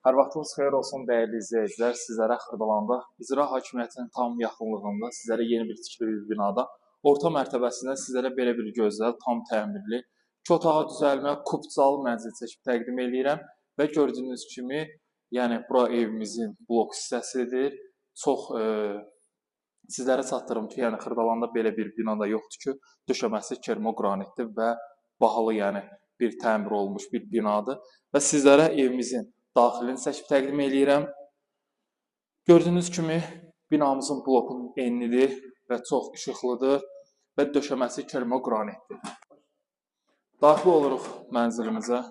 Hər vaxtınız xeyir olsun dəyərli izləyicilər. Sizlərə Xırdalanda İcra Hakimiyyətinin tam yaxınlığında sizlərə yeni bir tikili bir binada orta mərtəbəsində sizlərə belə bir gözəl, tam təmirli, iki otağa düzəlmə, kubcalı mənzil çəkib təqdim eləyirəm və gördüyünüz kimi, yəni bura evimizin blok hissəsidir. Çox sizlərə çatdırım ki, yəni Xırdalanda belə bir binada yoxdur ki, döşəməsi kermoqranitdir və bahalı, yəni bir təmir olunmuş bir binadır və sizlərə evimizin daxilini çəkib təqdim eləyirəm. Gördüyünüz kimi binamızın blokunun enlidir və çox işıqlıdır və döşəməsi kermoqranitdir. Daxil oluruq mənzilimizə.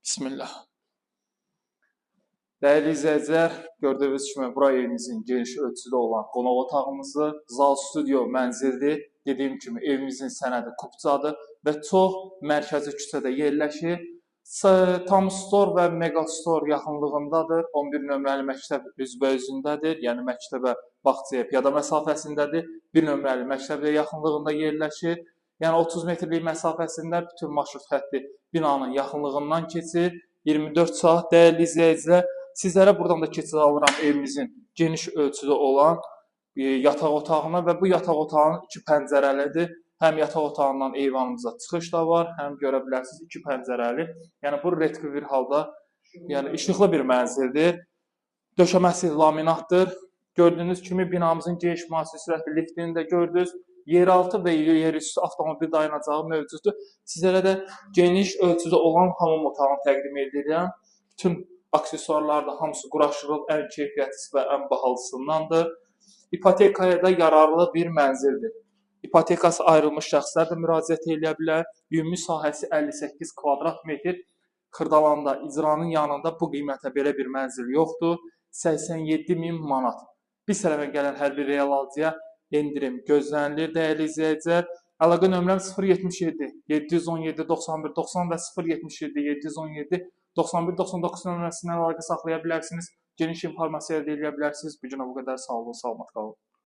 Bismillah. Dəyərli izləyicilər, gördüyünüz kimi bura evimizin geniş ölçüdə olan qonaq otağımızdır. Zal studio mənzildir. Dediyim kimi evimizin sənədi kubcadır və çox mərkəzi küçədə yerləşir. Tam Store və Mega Store yaxınlığındadır. 11 nömrəli məktəb üzbəüzündədir. Yəni məktəbə bağçaya piyada məsafəsindədir. 1 nömrəli məktəb də yaxınlığında yerləşir. Yəni 30 metrlik məsafəsində bütün marşrut xətti binanın yaxınlığından keçir. 24 saat dəyərli izləyicilər, sizlərə buradan da keçid alıram evimizin geniş ölçüdə olan yataq otağına və bu yataq otağının iki pəncərəlidir. Həm yataq otağından eyvanımıza çıxış da var, həm görə bilərsiniz iki pəncərəli. Yəni bu retki bir halda, yəni işıqlı bir mənzildir. Döşəməsi laminatdır. Gördüyünüz kimi binamızın geniş müasir sürətli liftini də gördünüz. Yeraltı və yerüstü avtomobil dayanacağı mövcuddur. Sizlərə də geniş ölçüdə olan hamam otağını təqdim edirəm. Bütün aksesuarlar da hamısı quraşdırılıb, ən keyfiyyətlisi və ən bahalısındandır. İpotekaya da yararlı bir mənzildir. İpotekası ayrılmış şəxslər də müraciət eləyə bilər. Ümumi sahəsi 58 kvadrat metr. Xırdalanda icranın yanında bu qiymətə belə bir mənzil yoxdur. 87 min manat. Biz tərəfə gələn hər bir real alıcıya endirim gözlənilir dəyərli izləyicilər. Əlaqə nömrəm 077 717 91 90 və 077 717 91 99 nömrəsindən əlaqə saxlaya bilərsiniz. Geniş informasiya əldə edə bilərsiniz. Bu günə bu qədər. Sağ olun, salamat qalın.